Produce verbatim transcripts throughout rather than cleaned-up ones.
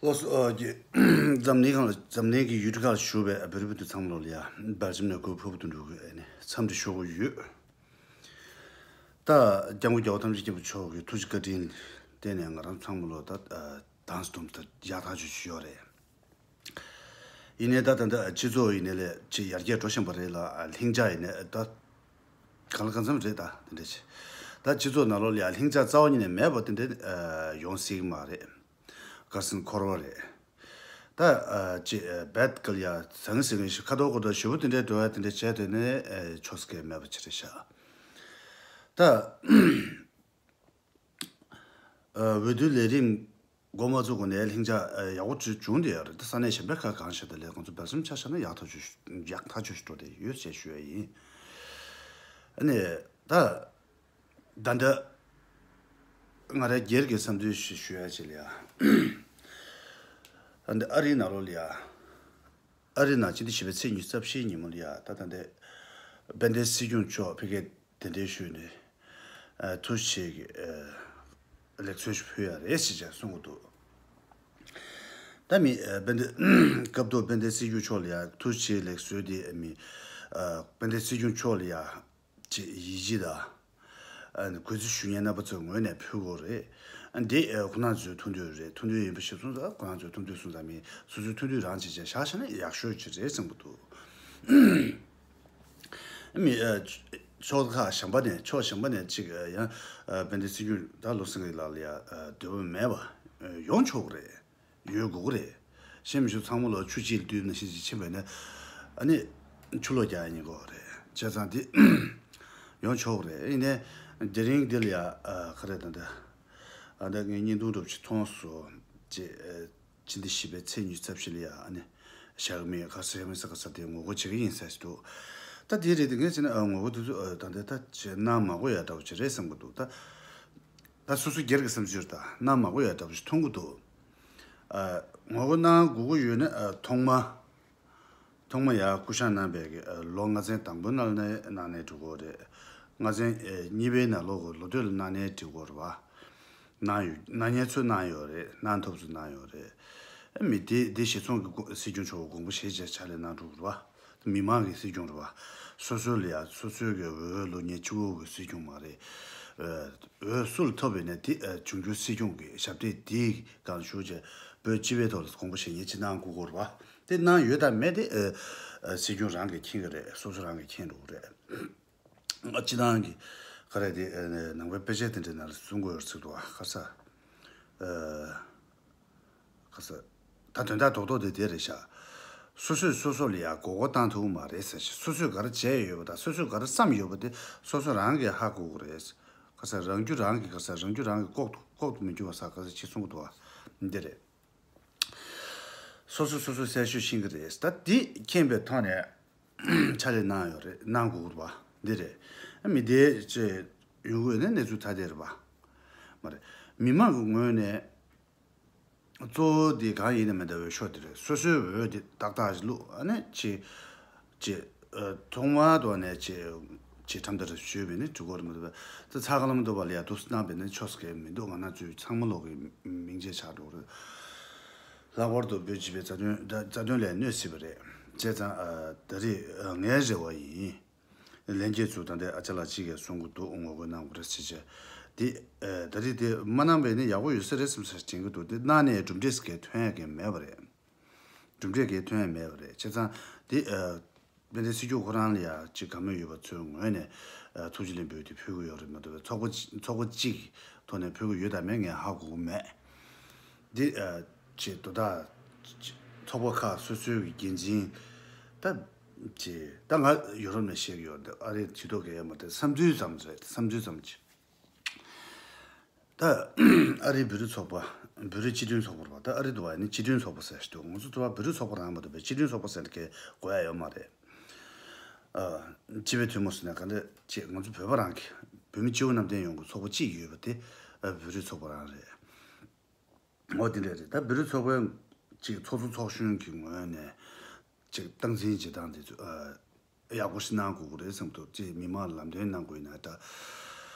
ལགས་སོ། ཨ་ཀྱེ། འཛམ་གླིང་ཁག་ལ་འཛམ་གླིང་གི་ཡུལ་གྲུ་ཁག་ལ་བཞུགས་པའི་བོད་རིགས་སྤུན་ཟླ་ཚང་མ་ལོ་ལ་ཡ་སྦེལ་ཇམ་ནས་གུས་ཕུར་བུ་དུད་འགྲོ་གི་ཨ་ནི་འཚམས་འདྲི་ཞུ་གི་ཡོད། ད་སྐྱབས་མགོན་རྒྱལ་བ་ཐམས་ཅད་མཁྱེན་པ་མཆོག་གི་ཐུགས་རྗེ་བཀའ་དྲིན་བརྟེན་ནས་ང་རང་ཚང་མ་ལོ་ད་ཨ་དང་སྡོམ་ད་ཡག་ཐག་ཆོད་ཆོད་ཡོད་རེད། ཡིན་ནའི་ད་ད་ད་སྤྱི་ཚོགས་ཡིན་ནའི་ལས་ཅི་ཡར་རྒྱས་འགྲོ་བཞིན་པ་རེད་ལ། ཨ་ལྷིང་འཇགས་ཡིན་ནའི་ད་གང་ལ་གང་འཚམ་རེད། ད་དེ་འདྲ་ཅི་ད་སྤྱི་ཚོགས་ནང་ལོགས་ལ་ཡ་ལྷིང་འཇགས་རྩ་བ་ཉིད་ནས་མེད་པ་དེ་འདྲ་ཨ་ཡོང་སྲིད་ཀྱི་མ་རེད། དཀར་སེམས་འཁོར་བ་རེད། ད་ཨ་ཅི་ཨ་བད་གལ་ཡ་ཟང་ཟིང་ཞིག་ཁ་དོག་ཁ་དོག་ཞུ་བ་དེ་འདྲའི་འགྲོ་བ་དེ་འདྲ་བྱས་དེ་ནས་ཨ་ཆོག་ས་གལ་མེད་པ་ཅི་རེད་ཤག་ད་ཨ་འོས་བསྡུ་ལས་རིམ་འགོ་མ་བཙུགས་གོང་ནས་ལྷིང་འཇགས་ཨ་ཡག་པོ་ཅིག་བྱུང་བསྡད་ཡོད་རེད། ད་ས་གནས་གཞན་པའི་ཁ་གང་ཤེས། ད་ལས་ཁོང་ཚོ་སྦེལ་ཇམ་ཆ་བཞག་ན་ཡག་ཐག་ཆོད་ཡག་ཐག་ཆོད་ཞིག་འགྲོ་བསྡད་ཡོད་ཅེས་ཞུ་ཡ་ཡིན། ཨ་ནི་ད། ད་ལྟ་ང་རང་སྒེར་གྱི་བསམ་ཚུལ་ཞིག་ཞུ་ཡ་ཅིག་ལ་ཡ། ད་ལྟ་ཨ་རིའི་ནང་ལོགས་ལ་ཡ། ཨ་རིའི་ནང་སྤྱི་ཟླ་བཞི་པའི་ཚེས་ཉི་ཤུ་རྩ་བཞིའི་ཉིན་མོ་ལ་ཡ། ད་ད་ལྟ་དཔལ་ལྡན་སྲིད་སྐྱོང་མཆོག་ཕ་གིར་གདན་འདྲེན་ཞུས་ནས་ཨ་ཐུགས་རྗེ་ཆེ་གི་ཨ་ལེགས་གསོལ་ཞིག་ཕུལ་ཡ་རེད་ཅེས་ཀྱང་གསུང་གི་འདུག་ད་མི་ཨ་དཔལ་ལྡན་སྐབས་ཐོག་དཔལ་ལྡན་སྲིད་སྐྱོང་མཆོག་ལ་ཡ་ཐུགས་རྗེ་ཆེ་ལེགས་གསོལ་དེ་མི་ཨ་དཔལ་ལྡན་སྲིད་སྐྱོང་མཆོག་ལ་ཡ། ཅེས་ཡིད་ཆེས་དང་། ཨ་ནི་གུས་བརྩི་ཞུ་མཁན་རྣམ་པ་ཚོའི་ངོས་ནས་ཕུལ་དགོས་རེད། ཨ་འདི་ཨ་ཁོ་རང་ཚོའི་ཐུགས་འདོད་རེད། ཐུགས་འདོད་ཡིན་པ་ཞིག་སོང་ཙང་ཁོ་རང་ཚོའི་ཐུགས་འདོད་སོང་ཙང་མི་སོ་སོའི་ཐུགས་འདོད་རང་བྱེད་བྱས་བཞག་བཞག་ན་ཡག་ཤོས་ཅིག་རེད་བསམ་གྱི་འདུག་མི་ཨ་ཕྱོགས་ཁག་གཞན་པ་ནས་ཕྱོགས་གཞན་པ་ནས་ཅིག་ཨ་ཡང་ཨ་དཔལ་ལྡན་སྲིད་སྐྱོང་ད་བློ་སེང་གི་ལག་ལ་ཡ་ཨ་འདོད་པ་མེད་པ་ཨ་ཡོང་ཆོག་གི་རེད། ཡོད་དགོས་ཀྱི་རེད། ཤེས་མི་ཆོག་ཚང་མ་ལོ་ཆུ་གཅིག་ལ་བཏུས་ནང་བཞིན་ཅིག་ཕྱིན་པས་ན། ཨ་ནི་ཆུ་ལོག་རྒྱག་ཡ་ཉེན་ཁ་རེད། བྱས་ཙང་དེ་ཡོང་ཆོག་གི་རེད། ཡིན་ནའི་དེ་རིང་འདི་ལ་ཡ་ཨ་ག་རེ་ད་འདི་ཨ་ད་ངས་བརྙན་ཐུང་འདྲ་པོ་ཅིག་མཐོང་སོང་། ཅེས་ཨ་ཕྱི་ཟླ་བཞི་པའི་ཚེས་ཉི་ཤུ་རྩ་བཞི་ལ་ཡ་ཨ་ནི་ཞག་མི་ག་ས་ཡ་མི་ས་ག་ས་དེ་ངོ་རྒོལ་བྱེད་ཀྱི་ཡིན་ཟེར་ཞིག་འདུག་ད་དེ་རེད། དེ་ངས་བྱས་ན་ཨ་ངོ་རྒོལ་དེ་ཚོ་ཨ་ད་འདི་ད་ཅེས་གནང་མ་དགོས་ཡ་འདྲ་པོ་ཅིག་རེད་བསམ་གྱི་འདུག་ད། ད་སོ་སོ་སྒེར་གྱི་བསམ་ཚུལ་དང་གནང་མ་དགོས་ཡ་འདྲ་པོ་ཞིག་མཐོང་གི་འདུག་ཨ་ངོ་རྒོལ་གནང་དགོས་ཀྱི་ཡོད་ན་ཨ་ཐོག་མ། ཐོག་མ་ཡ་སྐུ་བཞེངས་གནང་བའི་གི་ཨ་ལོ་ལྔ་ཚན་དང་པོའི་ནང་ནས་གནང་ནའི་འགྲིག་གི་རེད། ལྔ་ཚན་ཨ་གཉིས་པའི་ནང་ལོགས་ཀྱི་ལོ་སྟོད་ལ་གནང་ནའི་འགྲིག་གི་རེད་པ། གནང་ཡོད། གནང་མཁན་ཚོས་གནང་ཡོད་རེད། གནང་ཐུབ་ཚོས་གནང་ཡོད་རེད། ཨ་མི་དེ་དེ་ཞེ་ཚོང་གི་སྲིད་སྐྱོང་མཆོག་དགོངས་པ་བཞེས་བྱས་ཕྱག་ལས་གནང་འགྲོ་གི་རེད་པ། མི་མང་གི་སྲིད་སྐྱོང་རེད་པ། སོ་སོའི་ལ་ཡ་སོ་སོའི་གི་འོས་བླུག་མཁན་ཕྱུག་པོ་གི་སྲིད་སྐྱོང་མ་རེད། ཨ་འོས་སུ་ལ་ཐོབ་པ་ཡིན་ན་དེ་ཨ་འབྱུང་འགྱུར་སྲིད་སྐྱོང་གི་ཞབས་སྟེགས་དེའི་སྒང་ཞུགས་བྱས་བོད་སྤྱི་པའི་ཐོག་ལ་དགོངས་པ་བཞེས་མཁན་ཅིག་གནང་དགོས་ཀྱི་རེད་པ། དེ་གནང་ཡོད་དང་མེད་དེ་ཨ་ཨ་སྲིད་སྐྱོང་རང་གིས་མཁྱེན་གྱི་རེད། སོ་སོ་རང་གིས་མཁྱེན་འགྲོ་གི་རེད། ཨ་སྤྱི་བཏང་གི་ག་རེ་དེ་ཨ་ནང་པའི་དཔེ་ཆ་དེ་འདྲའི་ནང་ལ་གསུང་གི་ཡོད་ཚུལ་འདུག་ཨ་ཁ་ས། ཨ། ཁ་ས། ད་དོན་དག་རྡོག་རྡོག་དེ་དེ་རེད་ཤག་སོ་སོས་སོ་སོ་ལ་ཡ་མགོ་སྐོར་བཏང་ཐུབ་ཀྱི་མ་རེད་ཟེར་ཞིག་སོ་སོས་ག་རེ་བྱས་ཡོད་པ་དང་སོ་སོས་ག་རེ་བསམ་ཡོད་པ་དེ་སོ་སོ་རང་གིས་ཧ་གོ་དགོས་རེད། ཁ་ས་རང་རྒྱུ་རང་གིས་ཁ་ས་རང་རྒྱུ་རང་གིས་ལྐོག་ཏུ་ལྐོག་ཏུ་མི་འགྱུར་བ་ས་ག་ས་ཅིག་གསུང་གི་འདུག་ཨ། འདི་རེད། སོ་སོས་སོ་སོ་གསལ་ཤོས་ཤེས་ཀྱི་རེད། ད་འདི་མཁྱེན་པའི་ཐོག་ནས་ཕྱག་ལས་གནང་ཡོད་རེད། གནང་དགོས་རེད་པ། འདི་རེད། མི་དེ་ཅེས་ཡོང་གི་ཡོད་ན་གནས་ཚུལ་ཐ་དད་རེད་པ། མ་རེད། མི་མང་གི་ངོས་ནས་གཙོ་བོ་དེ་གང་ཡིན་ན་མི་འདྲ་བའི་ཤོག་དེ་རེད། སོ་སོའི་འོས་དེ་ཏག་ཏག་ཅིག་བླུགས། ཨ་ནི་ཅེ་ཅེ་ཨ་ཐོག་མར་དུ་ནས་ཅེ་ཅེ་ཁྲམ་དར་ཞུས་པས་ནི་འགྲིག་གི་རེད་མ་གཏོགས་པ། ད་ཚ་ཁ་ལམ་འདུག་པ་ལ་ཡ་འདུག་སེ་གནང་བས་ནི་ཆོག་ས་གལ་མི་འདུག་ང་རང་ཚོའི་ཚང་མ་ལོག་གི་མིང་ཆད་ཆགས་འགྲོ་གི་རེད། ལྷག་པར་དུ་བོད་སྤྱི་པའི་རྩ་དོན་རྩ་དོན་ལ་གནོད་སྲིད་པ་རེད། བྱས་ཙང་ཨ་ད་རེས་ཨ་ངའི་རེ་བ་ཡིན། ལྷན་རྒྱས་ཚོ་ད་ལྟའི་ཨ་ཅག་ལགས་གཅིག་གིས་གསུང་གི་འདུག་ངོ་རྒོལ་གནང་དགོས་རེད་ཟེར་བྱས། འདི་ཨ་ད་རེས་དེ་མ་གནང་བས་ནི་ཡག་པོ་ཡོད་ས་རེད་བསམ་ས་དྲན་གྱི་འདུག་འདི་གནང་ནས་གྲུབ་འབྲས་གལ་ཐོན་ཡ་གི་མེད་པ་རེད། གྲུབ་འབྲས་གལ་ཐོན་ཡ་མེད་པ་རེད། བྱས་ཙང་འདི་ཨ་དཔལ་ལྡན་སྲིད་སྐྱོང་ཁོ་རང་ལ་ཡ་ཅིག་དགའ་མོས་ཡོད་པ་ཚོའི་ངོས་ནས་ཨ་ཐུགས་རྗེ་ལེགས་འབུལ་དེ་ཕུལ་གི་ཡོད་རེད་མ་གཏོགས་པའི་ཚོགས་པ་ཚོགས་པ་གཅིག་ཐོག་ནས་ཕུལ་གི་ཡོད་དམ་མེད་ངས་ཧ་གོ་གི་མེད། འདི་ཨ་ཅེ་དོ་བདག་ཚོགས་པ་ཁག་སོ་སོའི་གི་འགན་འཛིན་ད་ཅེ་ད་ང་ཡུ་རོབ་ནས་བཤད་གི་ཡོད་འདི་ཨ་རིའི་ཇུས་གཏོགས་གལ་ཡོད་མ་རེད། བསམ་ཚུལ་ཙམ་རེད། བསམ་ཚུལ་ཙམ་ཅིག་ད་ཨ་རིའི་བོད་རིགས་ཚོགས་པ་བོད་རིགས་སྤྱི་མཐུན་ཚོགས་པ་རེད་པ། ད་ཨ་རི་འདུག་པ་ནི་སྤྱི་མཐུན་ཚོགས་པ་ཟེར་ཞིག་འདུག་ང་ཚོ་འདུག་པ་བོད་རིགས་ཚོགས་པ་རང་མ་གཏོགས་པའི་སྤྱི་མཐུན་ཚོགས་པ་ཟེར་མཁན་དགོས་ཡ་ཡོད་མ་རེད། ཨ་སྤྱི་པའི་ཐུན་མོང་ཟེར་ནས་ག་འདྲ་ཅེ་ང་ཚོ་བོད་པ་རང་གི་བོད་མི་སྤྱི་བོ་གནམ་བསྟན་ཡོངས་ཀྱི་ཚོགས་པ་གཅིག་ཡོད་པ་དེ་ཨ་བོད་རིགས་ཚོགས་པ་རང་རེད། འོ་དེ་འདྲ་རེད། ད་བོད་རིགས་ཚོགས་པའི་ཅིག་ཚོགས་གཙོ་ཚོགས་གཞོན་གྱི་ངོས་ནས་ཅིག་སྟངས་འཛིན་བྱེད་སྟངས་དེ་ཚོ་ཨ་ཡག་པོ་ཞིག་གནང་དགོས་ཀྱི་རེད་བསམ་འདུག་ཅིག་མི་མང་ལ་ལམ་སྟོན་གནང་དགོས་ཡིན་ན་འདྲ།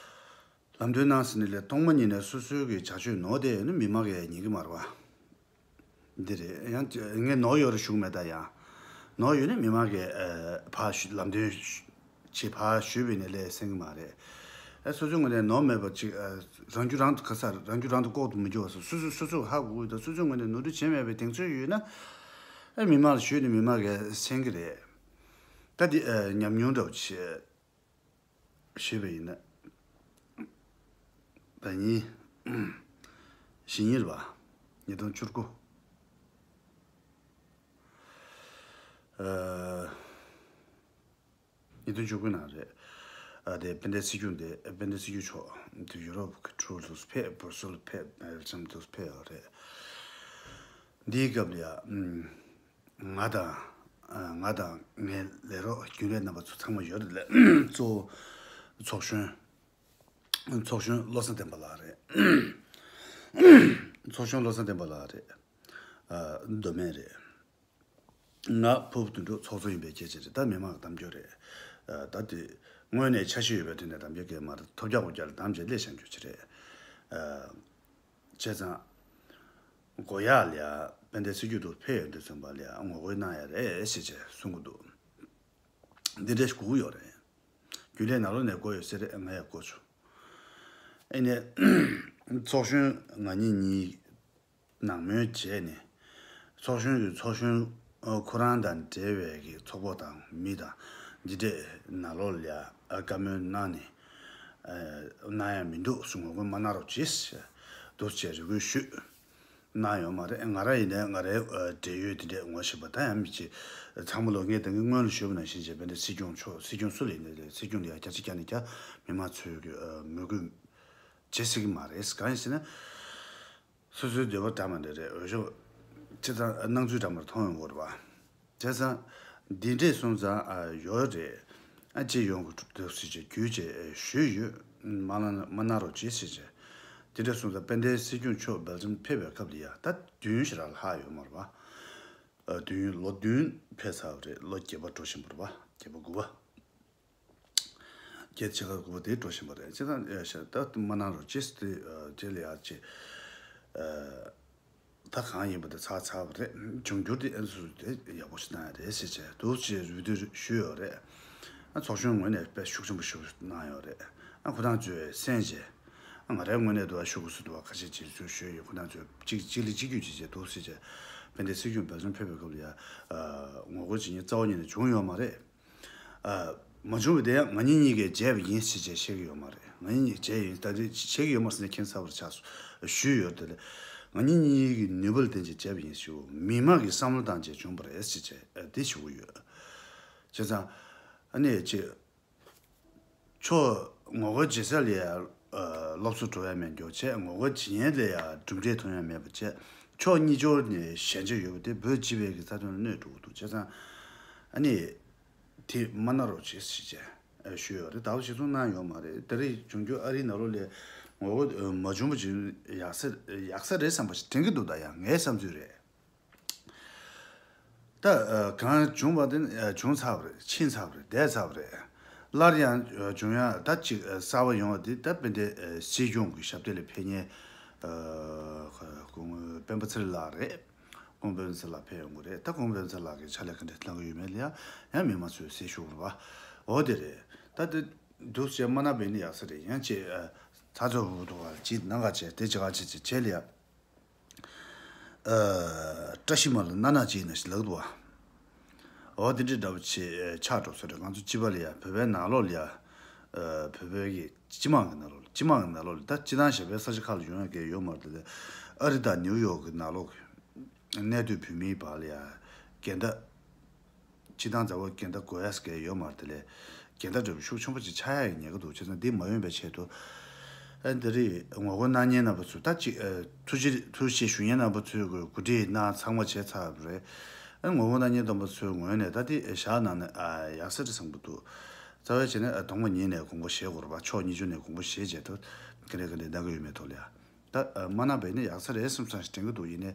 ལམ་སྟོན་གནང་ཟིན་ནས་ལས་ཐོག་མ་ཉིད་ནས་སོ་སོའི་གི་བྱ་སྤྱོད་ནོར་བསྡད་ཡོད་ན་མི་མང་གིས་ཉན་གྱི་མ་རེད་པ། འདི་རེད། ཡང་ངས་ནོར་ཡོད་རེད་ཞུ་གི་མེད། ད་ཡང་ནོར་ཡོད་ན་མི་མང་གིས་ཕར་ཞུ་ལམ་སྟོན་ཞུ་ཅེས་ཕར་ཞུས་པ་ཡིན་ན་ལས་སེང་གི་མ་རེད། ཨ་སོ་སོའི་ངོས་ནས་ནོར་མེད་པ་ཅིག་ཨ་རང་རྒྱུ་རང་དུ་ག་ས་རང་རྒྱུ་རང་དུ་ལྐོག་ཏུ་མི་འགྱུར་བ་སོ་སོ་སོ་སོ་ཧ་གོ་གི་ད་སོ་སོའི་ངོས་ནས་ནོར་འཁྲུལ་བྱས་མེད་པའི་གདེང་ཚོད་ཡོད་ན་ཨ་མི་མང་ལ་ཞུས་ནས་མི་མང་གིས་སེང་གི་རེད། ད་འདི་ཨ་ཉམས་མྱོང་འདྲ་བོ་བྱས་ཞུས་པ་ཡིན་ན། ད་ཉིན་གཞེས་ནིང་རེད་པ། ཉིས་སྟོང་བཅུ་དགུ། ཨ། ཉིས་སྟོང་བཅུ་དགུ་ནང་རེད། ཨ་དེ་དཔལ་ལྡན་སྲིད་སྐྱོང་དེ་དཔལ་ལྡན་སྲིད་སྐྱོང་མཆོག་དེ་ཡུ་རོབ་ཀྱི་ཁྲོད་དུ་ཕེབས། སྦར་སེལ་ཕེབས། སྦེལ་ཇམ་དུ་ཕེབས་ཡོད་རེད། འདིའི་སྐབས་ལ་ཡ། ང་དང་། ང་དང་ངའི་ལས་རོགས་རྒྱུན་ལས་རྣམ་པ་ཚོ་ཚང་མ་ཡོད་རེད་ལ། གཙོ་བོ་ཚོགས་གཞོན། ཚོགས་གཞོན་བློ་བཟང་བསྟན་པ་ལགས་རེད། ཚོགས་གཞོན་བློ་བཟང་བསྟན་པ་ལགས་རེད། ཨ་མདོ་སྨད་རེད། ང་ཕུར་བུ་དོན་གྲུབ་ཚོགས་གཙོ་ཡིན་པའི་སྐད་ཆ་རེད། ད་མི་མང་གི་གཏམ་རྒྱུད་རེད། ཨ་ད་དེ་དངོས་གནས་འཆར་གཞི་ཡོད་པའི་དོན་ནས་གཏམ་རྒྱུད་སྐད་མ་རེད། ཐོབ་རྒྱག་གོ་རྒྱག་ལ་གཏམ་བྱས་ལས་བྱ་རྒྱུ་ཅིག་རེད། ཨ་བྱས་ཙང་། མགོ་ཡག་ལ་ཡ་དཔལ་ལྡན་སྲིད་སྐྱོང་དུ་ཕེབས་ཡོང་དུས་ཙམ་པ་ལ་ཡ་ངོ་རྒོལ་གནང་ཡ་རེད་ཞེས་བྱས་གསུང་གི་འདུག་འདི་འདྲ་ཞིག་གོ་གི་ཡོད་རེད། རྒྱུན་ལས་ནང་ལོགས་ནས་གོ་ཡོད་ཟེར་རེད། ང་ཡང་གོ་བྱུང་། ཨེ་ནས་ཚོགས་གཞོན་ང་གཉིས་གཉིས་ནང་མོལ་བྱས་ནས་ཚོགས་གཞོན་གྱི་ཚོགས་གཞོན་ཁོ་རང་དང་འབྲེལ་བའི་གི་ཚོགས་པ་དང་མི་དང་འདི་འདྲས་ནང་ལོགས་ལ་ཡ་བཀའ་མོལ་གནང་ནས་གནང་ཡ་མི་འདུག་ཟེར་ངོ་རྒོལ་མ་གནང་རོགས་གྱིས་ཟེར་འདུག་ཅེས་རེ་སྐུལ་ཞུས། གནང་ཡོད་མ་རེད། ང་རང་ཡིན་ནའི་ང་རའི་ཨ་འབྲེལ་ཡོད་དེ་འདྲས་ངོ་ཤེས་པ་ད་ཡང་མི་གཅིག་ཚང་མ་ལོ་ངས་ད་གིན་སྔོན་ལ་ཞུས་པ་ནང་བཞིན་བྱས་པ་འདི་སྲིད་སྐྱོང་མཆོག་སྲིད་སྐྱོང་སུ་ལ་ཡིན་ནའི་རེད། སྲིད་སྐྱོང་ལ་ཡང་བརྒྱ་ཆ་བརྒྱ་ནས་བརྒྱ་མི་མང་ཚོས་ཀྱི་ཨ་མོས་གུས་བྱེད་སྲིད་ཀྱི་མ་རེད། གང་ཡིན་ཟེར་ན་སོ་སོའི་འདོད་པ་འདྲ་མི་འདྲ་རེད། འོས་ཤོག་ཅི་ཙང་སྣང་ཚུལ་འདྲ་མར་མཐོང་ཡོང་གི་རེད་པ། བྱས་ཙང་། འདི་འདྲས་སོང་ཙང་ཨ་ཡོད་རེད། ཨ་ཅེ་ཡོང་གི་འདུག་ཟེར་བྱས་རྒྱུས་བཅས་ཞུས་ཡོད། མ་གནང་མ་གནང་རོགས་བྱེད་ཟེར་བྱས། འདི་འདྲས་སོང་ཙང་དཔལ་ལྡན་སྲིད་སྐྱོང་མཆོག་སྦེལ་ཇམ་ཕེབས་པའི་སྐབས་ལ་ཡ་ད་དུས་ཡུན་ཞེ་དྲག་ལྷག་ཡོད་མ་རེད་པ། ཨ་དུས་ཡུན་ལོ་བདུན་ཕེབས་ཚར་བ་རེད། ལོ་བརྒྱད་པ་འགྲོ་བཞིན་པ་རེད་པ། བརྒྱད་པ་དགུ་པ། བརྒྱད་ཅིག་ག་དགུ་པ་དེ་འགྲོ་བཞིན་པ་རེད། ཅེ་ད་ཡ་ཤ་ད་མ་གནང་རོགས་ཅེས་དེ་ཨ་ཅེ་ལ་ཡ་ཅེ། ཨ་ད་གང་ཡིན་པ་དེ་ཚར་ཚར་བ་རེད། འབྱུང་འགྱུར་དེ་ཨ་ནི་སུ་དེ་ཡག་པོ་ཞིག་གནང་ཡ་རེད་ཟེར་བྱས་འདུག་ཅེས་རེ་འདུན་ཞུས་ཡོད་རེད། ཨ་ཚོགས་གཞོན་ངོས་ནས་དཔེ་ཤུགས་ཆེན་པོ་ཞིག་གནང་ཡོད་རེད། ཨ་ཁོ་རང་ཚོས་གསན་བྱས། ཨ་ང་རའི་ངོས་ནས་འདུག་ཨ་ཤུ་གུ་སུ་འདུག་ཨ་ཁ་ཤས་ཅིག་ཚུལ་ཞུས་ཡོད། ཁོ་རང་ཚོས་གཅིག་གཅིག་ལ་གཅིག་གྱུར་ཅིག་བྱས་འདུག་ཟེར་བྱས། དཔལ་ལྡན་སྲིད་སྐྱོང་འབད་བརྩོན་ཕེབས་པའི་སྐབས་ལ་ཡ། ཨ་ངོ་རྒོལ་བྱེད་མཁན་རྩ་བ་ཉིད་ནས་བྱུང་ཡོད་མ་རེད། ཨ་མ་བྱུང་བ་དེ་ཡང་ང་གཉིས་གཉིས་ཀས་བྱས་པ་ཡིན་ཞེས་བྱས་བཤད་ཀྱི་ཡོད་མ་རེད། ང་གཉིས་གཉིས་བྱས་ཡིན་ད་རེས་བྱེད་ཀྱི་ཡོད་མ་རེད་ཟེར་ན་ཁྱད་མཚར་བར་ཆགས་སོང་ཞུས་ཡོད་དེ་ལས། ང་གཉིས་གཉིས་ཀྱི་ནུས་པ་ལ་བརྟེན་བྱས་བྱས་པ་ཡིན་ཞུ། མི་མང་གི་བསམ་བློ་བཏང་བྱས་བྱུང་བ་རེད་ཞེས་བྱས་ཨ་འདི་ཞུ་གི་ཡོད། བྱས་ཙང་ཨ་ནི་ཅེ། ཁྱོད་ངོ་རྒོལ་བྱེད་ས་ལ་ཡ་ཨ་སློབ་གསོ་འགྲོ་ཡ་མེད་མགྱོགས་བྱས། ངོ་རྒོལ་བྱེད་མཁན་ལ་ཡ་གྲུབ་འབྲས་ཐོན་ཡ་མེད་པ་བྱས། ཁྱོད་གཉིས་སྦྱོར་ནས་ཞན་ཆ་ཡོད་པ་དེ་བོད་སྤྱི་པའི་གི་རྩ་དོན་ལ་གནོད་འགྲོ་གི་འདུག་བྱས་ཙང་ཨ་ནི་དེ་མ་གནང་རོགས་བྱེད་ཟེར་བྱས་ཨ་ཞུས་ཡོད་རེད། ཟླ་བ་གཅིག་མཚུངས་གནང་ཡོད་མ་རེད། ད་རེས་འབྱུང་འགྱུར་ཨ་རིའི་ནང་ལོགས་ལ་ངོ་རྒོལ་ཨ་མ་བྱུང་བ་ཅིག་ཡག་ས་ཡག་ས་རེད་བསམ་པ་ཞིག་དྲན་གི་འདུག་ད་ཡང་ངའི་བསམ་ཚུལ་རེད། ད་ཨ་གང་བྱུང་བ་དེ་ནི་ཨ་བྱུང་ཚར་བ་རེད། ཕྱིན་ཚར་བ་རེད། འདས་ཚར་བ་རེད། སླར་ཡང་ཨ་བྱུང་ཡ་ད་ཅིག་ཨ་གསར་བ་ཡོང་བ་དེ་ད་དཔེ་འདི་ཨ་སྲིད་སྐྱོང་གི་ཞབས་སྟེགས་ལ་ཕེབས་མཁན་ཨ་སྐུ་ངོ་སྤེན་པ་ཚེ་རིང་ལགས་རེད། ཁོང་སྤེན་པ་ཚེ་རིང་ལགས་ཕེབས་ཡོང་གི་རེད། ད་ཁོང་སྤེན་པ་ཚེ་རིང་ལགས་ཀྱིས་ཕྱག་ལས་ག་འདྲ་གནང་གི་ཡོད་མེད་ལ་ཡང་ཡང་མི་མང་ཚོས་གསལ་ཞུ་དགོས་རེད་པ། འོ་དེ་རེད། ད་དེ་འདུག་སེ་མ་གནང་བས་ནི་ཡག་ས་རེད། ཡང་ཅིག་ཨ་ཚ་ཚོ་འུ་ཐུག་ག་ཅིག་གནང་ག་བྱས་དེ་ཅིག་ག་བྱས་ཅིག་བྱས་ལ་ཡ། ཨ་བཀྲ་ཤིས་མ་ལ་མནའ་ནག་ཅིག་ཡིན་ན་ཞིག་ལབ་འདུག་བ། འོ་དེ་འདྲའི་འདྲ་པོ་ཆེ་ཆགས་འགྲོ་ས་རེད། ང་ཚོ་སྤྱི་པ་ལ་ཡ་བོད་པའི་ནང་ལོགས་ལ་ཡ་ཨ་བོད་པའི་གི་སྤྱི་དམངས་ཀྱི་ནང་ལོགས་ལ་སྤྱི་དམངས་ཀྱི་ནང་ལོགས་ལ་ད་སྤྱི་བཏང་ཞབས་པའི་ས་ཆ་ཁག་ལ་ཡོང་ཡ་གི་ཡོད་མ་རེད་དེ། ཨ་རི་དང་ནིའུ་ཡོག་གི་ནང་ལོགས་ཀྱི་གནས་སྡོད་བོད་མིའི་བར་ལ་ཡ་འགལ་ཟླ། སྤྱི་བཏང་མཛའ་བོ་འགལ་ཟླ་དགོས་ཡ་གལ་ཡོད་མ་རེད་དེ་ལས། འགལ་ཟླ་འདྲ་པོ་ཤུགས་ཆེན་པོ་ཅིག་ཆགས་ཡ་ཡི་ཉེན་ཁ་འདུག་བྱས་ཙང་འདི་མ་ཡོང་པའི་ཆེད་དུ། ཨ་འདི་རེད། ངོ་རྒོལ་གནང་མཁན་རྣམ་པ་ཚོས་ད་ཅིག་ཨ་ཐུགས་རྗེ་ཐུགས་རྗེ་ཆེ་ཞུ་མཁན་རྣམ་པ་ཚོས་གོ་གོ་སྒྲིག་གནང་ཚང་མ་བྱས་ཚར་བ་རེད། ཨ་ངོ་རྒོལ་གནང་མཁན་རྣམ་པ་ཚོའི་ངོས་ནས་ད་འདི་བཞག་གནང་ན་ཨ་ཡག་ས་རེད་བསམ་གྱི་འདུག་རྩ་བའི་བྱས་ན་ཨ་གདོང་པ་ཉིད་ནས་དགོངས་པ་བཞེས་དགོས་རེད་པ། ཕྱོགས་གཉིས་ཆོད་ནས་དགོངས་པ་བཞེས་བྱས་ད་ག་འདྲ་ག་འདྲ་གནང་གི་ཡོད་མེད་ཐོག་ལ་ཡ། ད་ཨ་མ་ན་བས་ནི་ཡག་ས་རེད་བསམ་བསམ་ཞིག་དྲན་གྱི་འདུག་ཡིན་ནའི་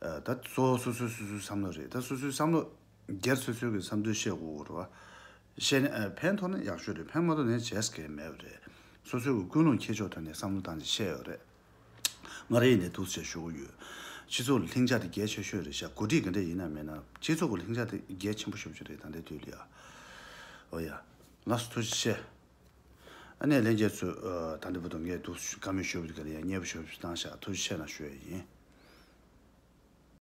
ཨ་ད་གཙོ་བོ་སོ་སོའི་སོ་སོའི་བསམ་བློ་རེད། ད་སོ་སོའི་བསམ་བློ་སྒེར་སོ་སོའི་གི་བསམ་ཚུལ་བཤད་དགོས་རེད་བ། བཤད་ནས་ཨ་ཕན་ཐོགས་ན་ཡག་ཤོས་རེད། ཕན་མ་ཐོགས་ན་བྱས་ས་གལ་མེད་པ་རེད། སོ་སོའི་གི་ཀུན་སློང་ཁྱད་ཆོས་ཐོག་ནས་བསམ་བློ་བཏང་ནས་བཤད་ཡོད་རེད། ང་རེ་ཡིན་ནའི་འདུག་ཟེར་ཞུ་གི་ཡོད། སྤྱི་ཚོགས་ལ་ལྷིང་འཇགས་དེ་གལ་ཆེ་ཤོས་རེད་ཤག། འགོ་ཁྲིད་ག་འདྲ་ཡིན་ན་མེད་ན་སྤྱི་ཚོགས་ཀྱི་ལྷིང་འཇགས་དེ་གལ་ཆེན་པོ་ཞེ་པོ་ཅིག་རེད་ད་ལྟའི་དུས་ལ་ཡ། ཨོ་ཡ། ལགས་སོ་ཐུགས་རྗེ་ཆེ། ཨ་ནེ་ལྷན་རྒྱས་ཚོས་ཨ་ད་འདི་བར་དུ་ངས་འདུག་བཀའ་མོལ་ཞུ་བའི་སྐབས་ལ་ཡང་མཉེས་པོ་ཞུ་བ་ཞིག་བཏང་ཤག། ཐུགས་རྗེ་ཆེ་གནང་ཞུ་ཡ་ཡིན།